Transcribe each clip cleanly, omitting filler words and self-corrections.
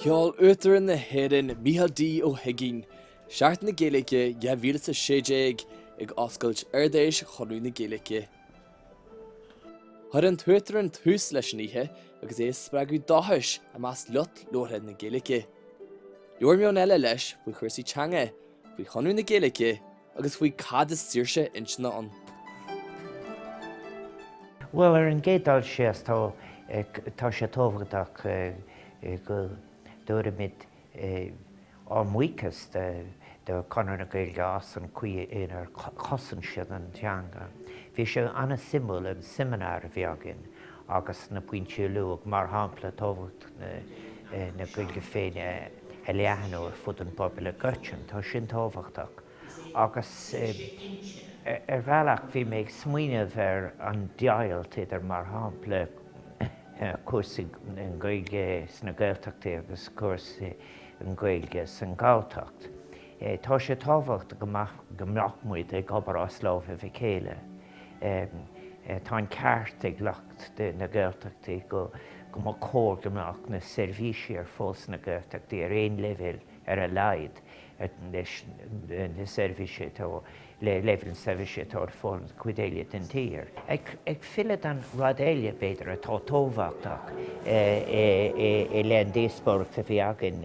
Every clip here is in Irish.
Sheol Uachtarán na hÉireann, Micheál D. Ó hUigínn, Seachtain na Gaeilge 2016 ag oscailt Ard-Fheis Chonradh na Gaeilge. Chuir an tUachtarán tús leis an oíche agus é ag spreagadh dóchais i measc lucht labhartha na Gaeilge. Labhair Meon Eile leis faoi chúrsaí teanga, faoi Chonradh na Gaeilge agus faoi cad is saoirse intinne ann. Bhuel, ar an gcéad dul síos, tá, tá sé tábhachtach go dtabharfaimid ár mbuíochas do Chonradh na Gaeilge as an chaoi inar chosain siad an teanga. Bhí sé an-suimiúil an seimineár a bhí againn agus na pointí a luadh, mar shampla tábhacht na Gaeilge féin a leathnú ar fud an phobail i gcoitinne. Tá sin tábhachtach. Agus ar bhealach bhí mé ag smaoineamh ar an deighilt idir, mar shampla, cúrsaí Gaeilge sna Gaeltachtaí agus cúrsaí Gaeilge sa nGalltacht. Tá sé tábhachtach go mbeadh muid ag obair as lámhaibh a chéile. Tá an ceart ag lucht na Gaeltachtaí go mba chóir go mbeadh na seirbhísí ar fáil sna Gaeltachtaí ar aon leibhéal ar a laghad leis na seirbhísí atá le leibhéal na seirbhísí atá ar fáil sa chuid eile den tír. Ag filleadh don rud eile, b'fhéidir, atá tábhachtach i leith an díospóireacht a bhí againn,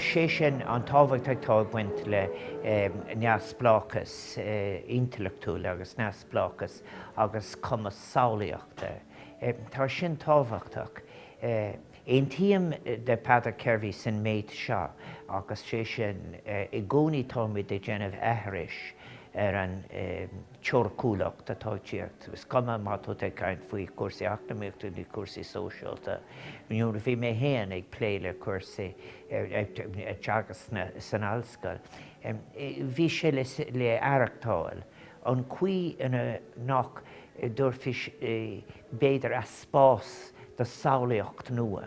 sé sin an tábhacht atá ag baint le neamhspleáchas intleachtúil agus neamhspleáchas agus cumas samhlaíochta. Tá sin tábhachtach. Aontaím le Peadar Kevry san méid seo, agus sé sin, i gcónaí táimid ag déanamh aithris ar an teoiriciúlacht atá ag tíocht, is cuma má tá tú ag caint faoi chúrsaí eacnamaíochta nó cúrsaí sóisialta. Nuair a bhí mé féin ag plé le cúrsaí, ag teagasc san ollscoil, bhí sé le aireachtáil an chaoi ina nach dtabharfaí b'fhéidir spás do samhlaíocht nua.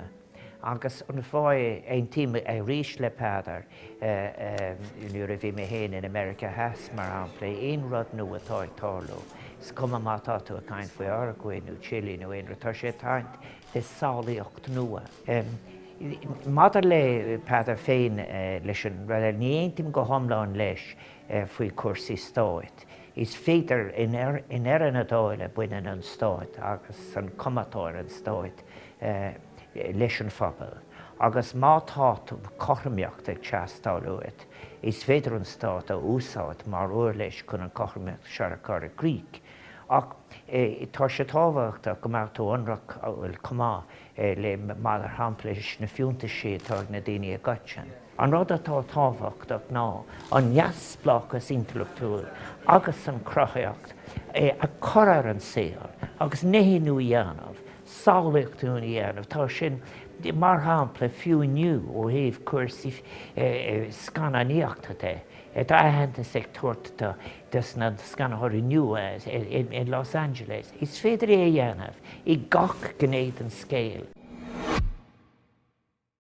Agus an fáth, aontaím arís le Peadar, nuair a bhí mé féin in America Theas, mar shampla, aon rud nua atá ag tarlú, is cuma má tá tú ag caint faoi Uruguay nó Chile nó aon rud, tá sé ag tarraingt le samhlaíocht nua. Maidir le Peadar féin, leis an rud eile, ní aontaím go hiomlán leis faoi chúrsaí stáit. Is féidir, i ndeireadh na dála, baineann an stát agus an cuma atá ar an stát leis an phobal agus má tá cothromaíocht ag teastáil uait, is féidir an stát a úsáid mar uirlis chun an chothromaíocht seo a chur i gcrích. Ach tá sé tábhachtach go mbeadh tú ionraic chomh maith le, mar shampla, leis na fiúntaisí atá ag na daoine i gcoiteann. An rud atá tábhachtach ná an neamhspleáchas intleachtúil agus an chruthaíocht a chur ar an saol agus nithe nua a dhéanamh, samhlaíocht nua a dhéanamh. Tá sin, mar shampla, fiú inniu ó thaobh cúrsaí scannánaíochta de, tá aitheantas ag tabhairt do na scannánóirí nua in Los Angeles. Is féidir é a dhéanamh i gach gné den scéal.